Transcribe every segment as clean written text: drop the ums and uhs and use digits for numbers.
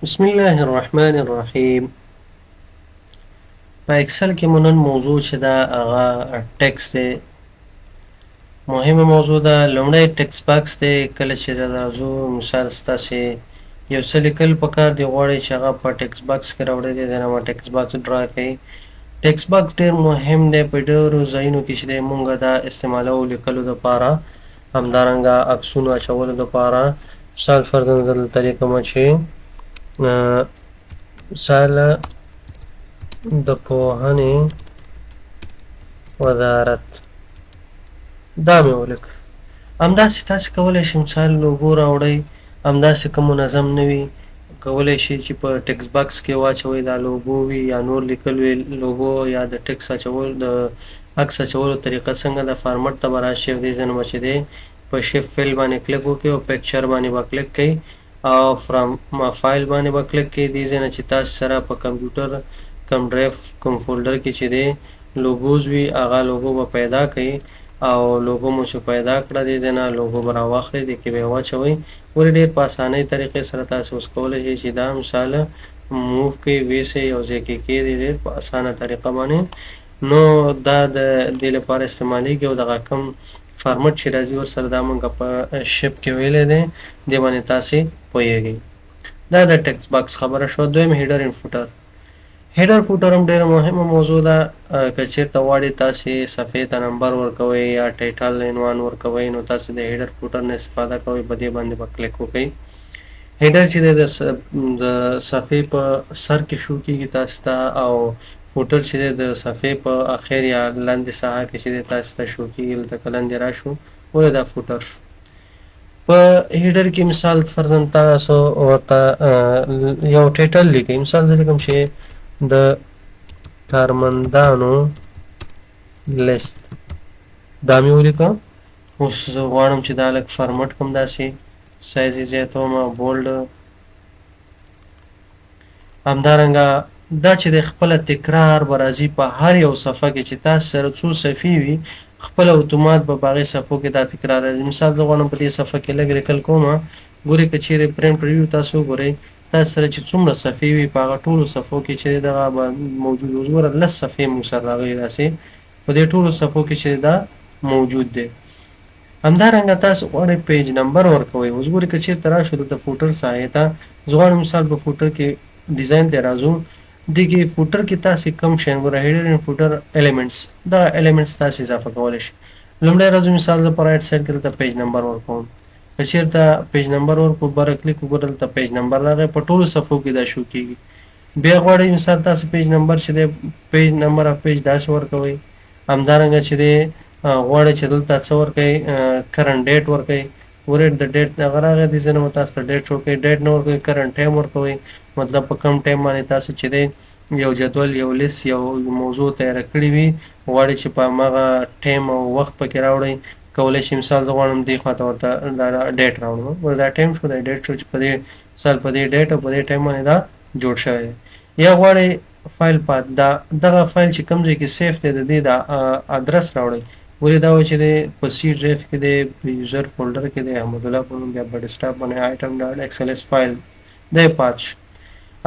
بسم الله الرحمن الرحیم. په اکسل کې مو نن موضوع چې ده هغه ټیکس دی، مهمه موضوع ده. لومړی ټیکس باکس دی. کله چې راځو مثال ستاسې یو څه لیکل پکار دی، غواړئ چې هغه په ټیکس باکس کې راوړی دی، دی نه به ټیکس باکس ډرا کوي. ټیکس باکس ډېر مهم دی، په ډېرو ځایونو کې چې دی مونږ دا استعمالوو لیکلو دپاره، همدارنګه عکسونو اچولو دپاره. مثال فرضاً زه دلته لیکم چې مثال د پوهنې وزارت، دا مې ولیک. همداسې تاسې کولی شئ مثال لوګو راوړئ، همداسې که منظم نه وي کولی شئ چې په ټیکس باکس کې واچوئ، دا لوګو وي یا نور لیکل وي، لوګو یا د ټیکس اچول، د عکس اچولو طریقه څنګه ده، فارمټ ته به راشئ او دې ځای نه به چې دی په شیپ فیل باندې کلیک وکړئ او پکچر باندې به کلیک کړئ او فرام فایل باندې به کلیک کړئ. دې ځای نه چې تاسې سره په کمپیوټر کوم ډرایو کوم فولډر کې چې دی لوګوز وي، هغه لوګو به پیدا کړئ او لوګو مو چې پیدا کړه دې ځای نه لوګو به راواخلئ، دې کې به یې واچوئ. ولې ډېر په اسانۍ طریقې سره تاسې اوس کولی شئ چې دا مثال موو کړئ، ویسئ یو ځای کې کښېږدئ ډېر په اسانه طریقه باندې. نو دا د دې لپاره استعمالیږي او دغه کوم فارمټ چې راځي ورسره دا موږ په شیپ کې ویلی دی، دې باندې تاسې پوهېږئ. دا د ټیکس باکس خبره شوه. دویم هیډر اینډ فوټر. هیډر فوټر هم ډېره مهمه موضوع ده. که چېرته غواړئ تاسې صفحې ته نمبر ورکوئ یا ټایټل عنوان ورکوئ، نو تاسې د هیډر فوټر نه استفاده کوئ، په دې باندې به کلیک وکړئ. هیډر چې دی د صفحې په سر کې شو کېږي تاسې ته، او فوټر چې دی د صفحې په اخر یا لاندې ساحه کې چې دی تاسې ته شو کېږي. دلته که لاندې راشو ولې دا فوټر شو. په هیډر کې مثال فرضاً تاسو ورته یو ټایټل لیکئ. مثال زه لیکم چې د کارمندانو لیست، دا مې ولیکه. اوس زه غواړم چې دا لږ فارمټ کړم، داسې سایز یې زیاتوم، بولډ. همدارنګه دا چې د خپله تکرار به راځي په هر یو صفحه کې چې تاسو سره څو صفحې وي، خپله اتومات به په هغې صفحو کې دا تکرار راځي. مثال زه غواړم په دې صفحه کې لږ لیکل کوم، ګورئ که چیرې پرنټ پریویو تاسو وګورئ، تاسو سره چې څومره صفحې وي په هغه ټولو صفحو کې چې دغه به موجود. اوس ګوره لس صفحې موږ سره راغلي، داسې په دې ټولو صفحو کې چې دا موجود دی. همدارنګه تاسو غواړئ پیج نمبر ورکوئ. اوس ګورئ که چیرته راشو دلته فوټر ساحې ته، زه غواړم مثال په فوټر کې ډیزاین ته راځو، دې کې فوټر کې تاسې کوم شیان ګوره هیډر اینډ فوټر الیمنټس، دغه الیمنټس تاسې اضافه کولی شئ. لومړی راځو مثال زه په رایټ سایډ کې دلته پیج نمبر ورکوم. که چیرته پیج نمبر ورکړو، بره کلیک وکړو، دلته پیج نمبر راغی، په ټولو صفحو کې دا شو کېږي. بیا غواړئ مثال تاسو پیج نمبر چې دی پیج نمبر اف پیج داسې ورکوئ. همدارنګه چې دی غواړئ چې دلته څه ورکوئ، کرنټ ډیټ ورکوئ. ګورئ د ډیټ هغه راغی، دې ځای نه به تاسو ته ډیټ شو کوي. ډیټ نه ورکوئ، کرنټ ټایم ورکوئ، مطلب په کم ټایم باندې تاسو چې دی یو جدول، یو لیست، یو موضوع تیاره کړې وي، غواړئ چې په هماغه ټایم او وخت پکې راوړئ. کولی شئ مثال زه غواړم دې خوا ته ورته دا ډیټ راوړم، ګوره دا ټایم شو، دا ډیټ شو چې په دې مثال په دې ډیټ او په دې ټایم باندې دا جوړ شوی دی. یا غواړئ فایل پات، دا دغه فایل چې کوم ځای کې سیف دی د دې دا ادرس راوړئ. ولې دا وایي چې دی په سی ډرایو کې دی، په یوزر فولډر کې دی، احمدالله په نوم، بیا په ډیسکټاپ باندې آیټم ډاټ ایکس ال اس فایل دی پات شو.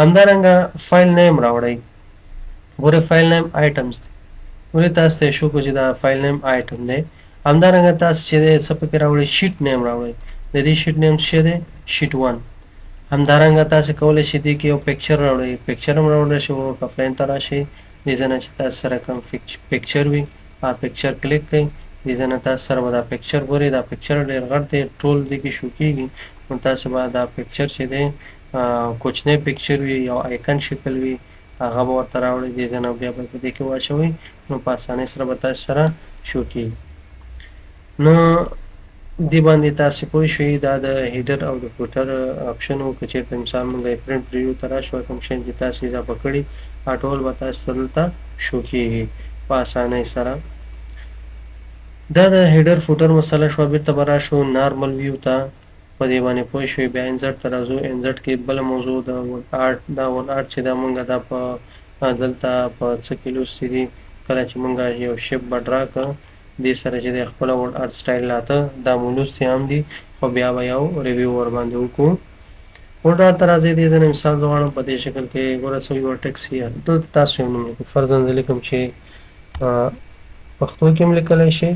همدارنګه فایل نیم راوړئ. ګورئ فایل نیم آیټمز دی، ولې تاسو ته یې شو کړو چې دا فایل نیم آیټم دی. همدارنګه تاسو چې دی څه پکې راوړئ، شیټ نیم راوړئ. د دې شیټ نیم څه شی دی، شیټ 1. همدارنګه تاسو کولی شئ دې کې یو پکچر راوړئ، پکچر هم راوړلی شئ. ورک افلاین ته راشئ، دې ځای نه چې تاسو سره کوم پکچر وي هغه پکچر کلیک کړئ. دې ځای نه تاسو سره به دا پکچر ګورئ، دا پکچر ډېر غټ دی، ټول دې کې شو کېږي. نو تاسو به دا پکچر چې دی کوچنی پکچر وي، یو آیکن شکل وي، هغه به ورته راوړئ. دې ځای نه بیا به په دې کې واچوئ، نو په اسانۍ سره به تاسو سره شو کېږي. نو دې باندې تاسې پوه شئ دا د هیډر او د فوټر اپشن و. که چېرته مثال موږ یې پرنټ پریویو ته راشو، کوم شیان چې تاسې اضافه کړي هغه ټول به تاسې ته دلته شو کېږي په اسانۍ سره. دا د هیډر فوټر مسله شوه. بېرته به راشو نارمل ویو ته، په دې باندې پوه شئ. بیا انزرټ ته راځو. انزرټ کې بله موضوع د ورډ آرټ. دا ورډ آرټ چې دا موږ دا په دلته په څه کې لوستي دي، کله چې موږ یو شیپ به ډرا کړو دې سره چې دی خپله ورډ آرټ سټایل راته، دا مو لوستي هم دي، خو بیا به یو ریویو ورباندې وکړو. ورډ آرټ ته راځئ، دې ځای نه مثال زه غواړم په دې شکل کې ګوره څه یو ټیکس هیر، دلته تاسو یو نوم لیکئ. فرضاً زه لیکم چې پښتو کې هم لیکلی شئ،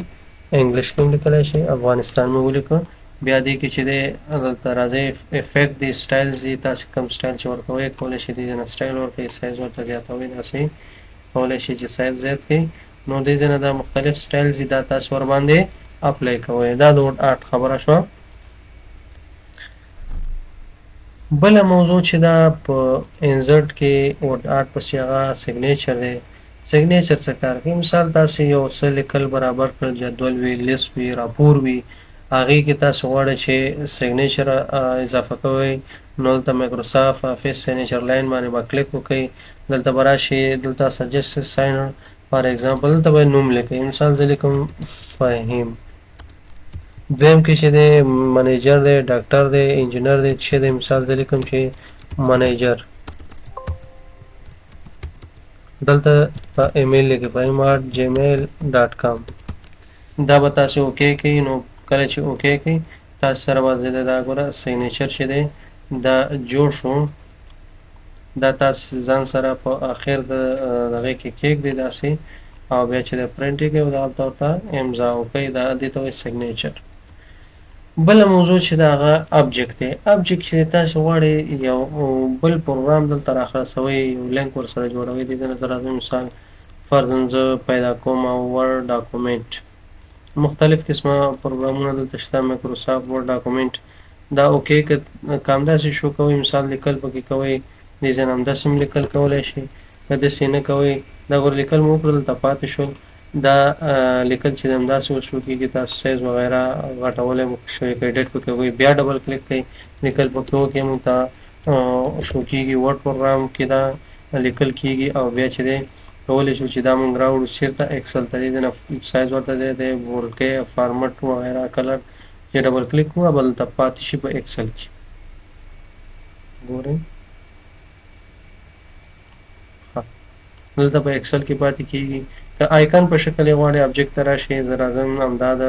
انګلیش کې هم لیکلی شئ، افغانستان مې ولیکه. بیا دې کې چې دی دلته راځئ، افیکټ دی، سټایلز دی، تاسې کوم سټایل چې ورکوئ کولی شئ دې ځای نه سټایل ورکړئ، سایز ورته زیاتوئ، داسې کولی شئ چې سایز زیات کړئ. نو دې ځای نه دا مختلف سټایلز دي، دا تاسې ورباندې اپلای کوئ. دا د ورډ آرټ خبره شوه. بله موضوع چې دا په انزرټ کې ورډ آرټ پسې هغه سیګنیچر دی. سیګنیچر څه کار کوي؟ مثال تاسې یو څه لیکل برابر کړل، جدول وي، لیست وي، راپور وي، هغې کې تاسې غواړئ چې سیګنیچر اضافه کوئ، نو دلته مایکروسافټ آفیس سیګنیچر لاین باندې به کلیک وکړئ. دلته به راشي، دلته سجست ساینر فار اگزامپل، دلته به نوم لیکئ. مثال زه لیکم فهیم، دویم کې چې دی منیجر دی، ډاکټر دی، انجینر دی، چې دی مثال زه لیکم چې منیجر، دلته په ایمیل لیکئ fahim@gmail.com، دا به تاسې اوکی کړئ. نو کله چې اوکی کړئ تاسې سره به دا ګوره سیګنیچر چې دی دا جوړ شو. دا تاسې ځان سره په اخر د دغې کې کېږدئ داسې، او بیا چې دا پرنټ یې کوئ او دغلته ورته امضا وکړئ، دا دې ته وایي سیګنیچر. بله موضوع چې دا هغه ابجیکټ دی. ابجیکټ چې تاسې غواړئ یو بل پروګرام دلته راخلاصوئ، یو لینک ورسره جوړوئ. دې ځای نه زه راځم، مثال فرضاً زه پیدا کوم ورډ ډاکومنټ، مختلف قسمه پروګرامونه دلته شته، مایکروسافټ ورډ ډاکومنټ، دا اوکی که همداسې شو کوئ، مثال لیکل پکې کوئ، دې ځای نه همداسې هم لیکل کولی شئ، که داسې نه کوئ، دا ګوره لیکل مو وکړل دلته پاتې شول، دا لیکل چې همداسې اوس شو کېږي، تاسو سایز وغیره غټولی مو شوی، که ایډیټ پکې وکړئ بیا ډبل کلیک کړئ، لیکل پکې وکړئ، موږ ته شو کېږي. ورډ پروګرام کې دا لیکل کېږي، او بیا چې دی کولی شو چې دا موږ راوړو چېرته اکسل ته، دې ځای نه سایز ورته دی، دی بولډ کوي، فارمټ وغیره کلر چې ډبل کلیک کړو بل ته پاتې شي په اکسل کې. ګورئ دلته په اکسل کې پاتې کېږي. که آیکن په شکل یې غواړئ ابجیکټ ته راشئ، زه راځم همدا د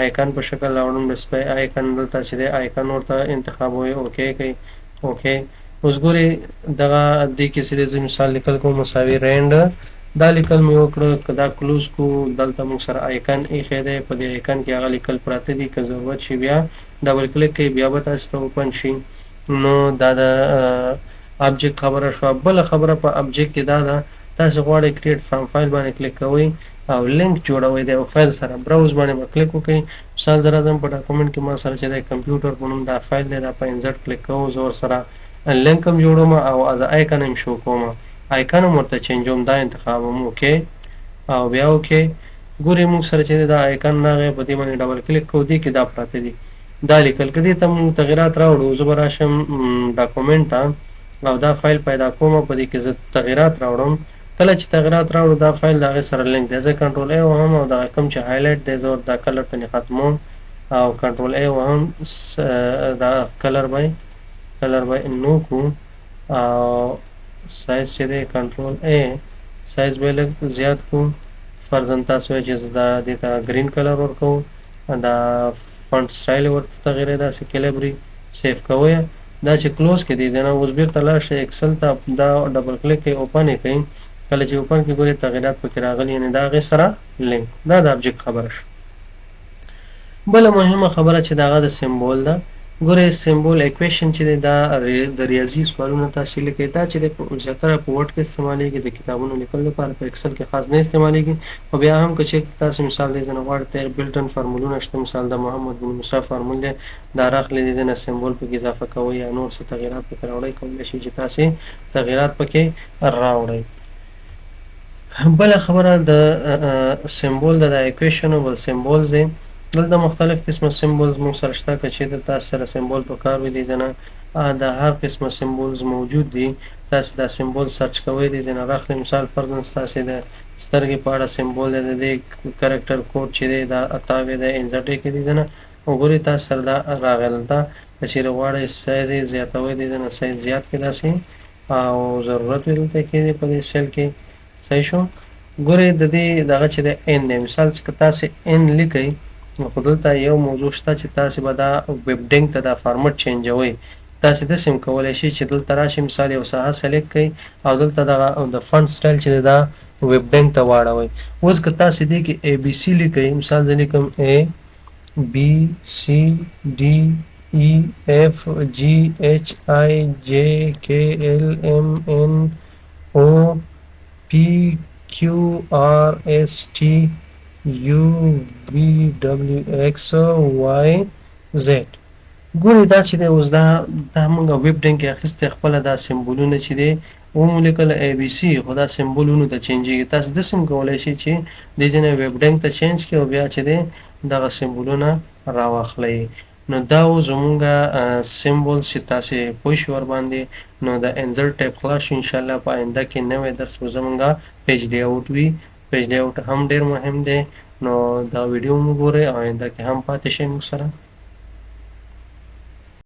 آیکن په شکل راوړم، ډسپلی آیکن دلته چې دی آیکن ورته انتخابوئ، اوکی کوئ، اوکی. اوس ګورئ دغه دې کې چې دی زه مثال لیکل کوم مساوي رینډ، دا لیکل مې وکړه، که دا کلوز کړو دلته موږ سره آیکن ایښی دی، په دې آیکن کې هغه لیکل پراته دي، که ضرورت شي بیا ډبل کلیک کوئ بیا به تاسو ته اوپن شي. نو دا د ابجیکټ خبره شوه. بله خبره په ابجیکټ کې دا ده، تاسې غواړئ کریټ فرام فایل باندې کلیک کوئ او لینک جوړوئ د یو فایل سره، براوز باندې به کلیک وکړئ. مثال زه راځم په ډاکومنټ کې ما سره چې دی کمپیوټر په نوم دا فایل دی، دا په انزرټ کلیک کوو، زه ورسره لینک هم جوړوم او از آیکن هم شو کوم، آیکن هم ورته چینجوم، دا انتخابوم، اوکی او بیا اوکی. ګورئ موږ سره چې دا آیکن راغی، په دې باندې ډبل کلیک کوو، دې کې دا پراته دي، دا لیکل. که دې ته موږ تغیرات راوړو، زه به راشم ډاکومنټ ته او دا فایل پیدا کوم، په دې کې زه تغیرات راوړم. کله چې تغیرات راوړو دا فایل د هغې سره لینک دی، زه کنټرول ای وهم او دغه کوم چې هایلایټ دی زه ورته دا کلر ته ختموم او کنټرول ای وهم، دا کلر به نو کو او سایز چې دی کنټرول ای سایز به یې لږ زیات کو. فرضاً تاسو وایئ چې زه دا دې ته ګرین کلر ورکوم، دا فونټ سټایل ورته تغیرې داسې کلیبري سیف کوئ. دا چې کلوز کې دی نه اوس بیرته لاړ شئ اکسل ته، دا ډبل کلیک کوئ، اوپن یې کړئ. کله چې اوپن کړئ ګورئ تغیرات پکې راغلي، یعنې دا هغې سره لینک. دا د ابجیکټ خبره شوه. بله مهمه خبره چې د هغه د سمبول ده. ګورئ سمبول اکویشن چې دی دا د ریاضي سوالونه تاسې لیکئ، دا چې دی زیاتره په ورډ کې استعمالېږي، د کتابونو لیکلو لپاره، په اکسل کې خاص نه استعمالېږي. خو بیا هم که چېرته تاسې مثال دی ځنه غواړئ تیر بلټن فارمولونه شته، مثال د محمد بن موسی فارمول دی، دا راخلئ دې ځای نه سمبول پکې اضافه کوئ یا نور څه تغیرات پکې راوړئ، کولی شئ چې تاسې تغیرات پکې راوړئ. بله خبره د سمبول ده، د اکویشنبل سمبولز دی. دلته مختلف قسمه سمبولز موږ سره شته، که چېرته تاسو سره سمبول په کار وي دې ځای نه د هر قسمه سمبولز موجود دي، تاسې دا سمبول سرچ کوئ دې ځای نه راخلئ. مثال فرضاً ستاسې د سترګې په اړه سمبول دی، د دې کرکټر کوډ چې دی دا اتاوې دی، انزرټ یې کړئ دې ځای نه وګورئ تاسو سره دا راغی. دلته که چېرې غواړئ سایز یې زیاتوئ دې ځای نه سایز زیات کړئ داسې، او ضرورت وي دلته کې دی په دې سیل کې، صحیح شو. ګورئ د دې دغه چې دی ان دی، مثال چې که تاسې ان لیکئ نو خو دلته یو موضوع شته چې تاسې به دا ویب ډینګ ته دا فارمټ چینجوئ. تاسې داسې هم کولی شئ چې دلته راشئ، مثال یو ساحه سلیکټ کړئ او دلته دغه د فنډ سټایل چې دا ویب ډینګ ته واړوئ. اوس که تاسې دې کې ای بي سي لیکئ، مثال زه لیکم ای بي سي ډي ای اف جی ایچ آی جی کی ایل ایم ان او پی کیو آر اس ټي یو وی ډبلیو ایکس وای زیډ. ګورئ دا چې دی اوس دا موږ ویب ډینګ کې اخیستی، خپله دا سمبولونه چې دی ومو لیکل ای بي سي، خو دا سمبولونو ته چینجیږي. تاسو داسې هم کولی شئ چې دې ځای نه ویب ډینګ ته چینج کړئ او بیا چې دی دغه سمبولونه راواخلئ. نو دا و زمونږ سمبول چې تاسې پوه شئ ورباندې. نو د انزرټ ټیب خلاص شو، انشاءالله په آینده کې نوی درس به زمونږ پیج لی اوټ وي. پیج لی اوټ هم ډېر مهم دی، نو دا ویډیو مو ګورئ او آینده کې هم پاتې شئ موږ سره.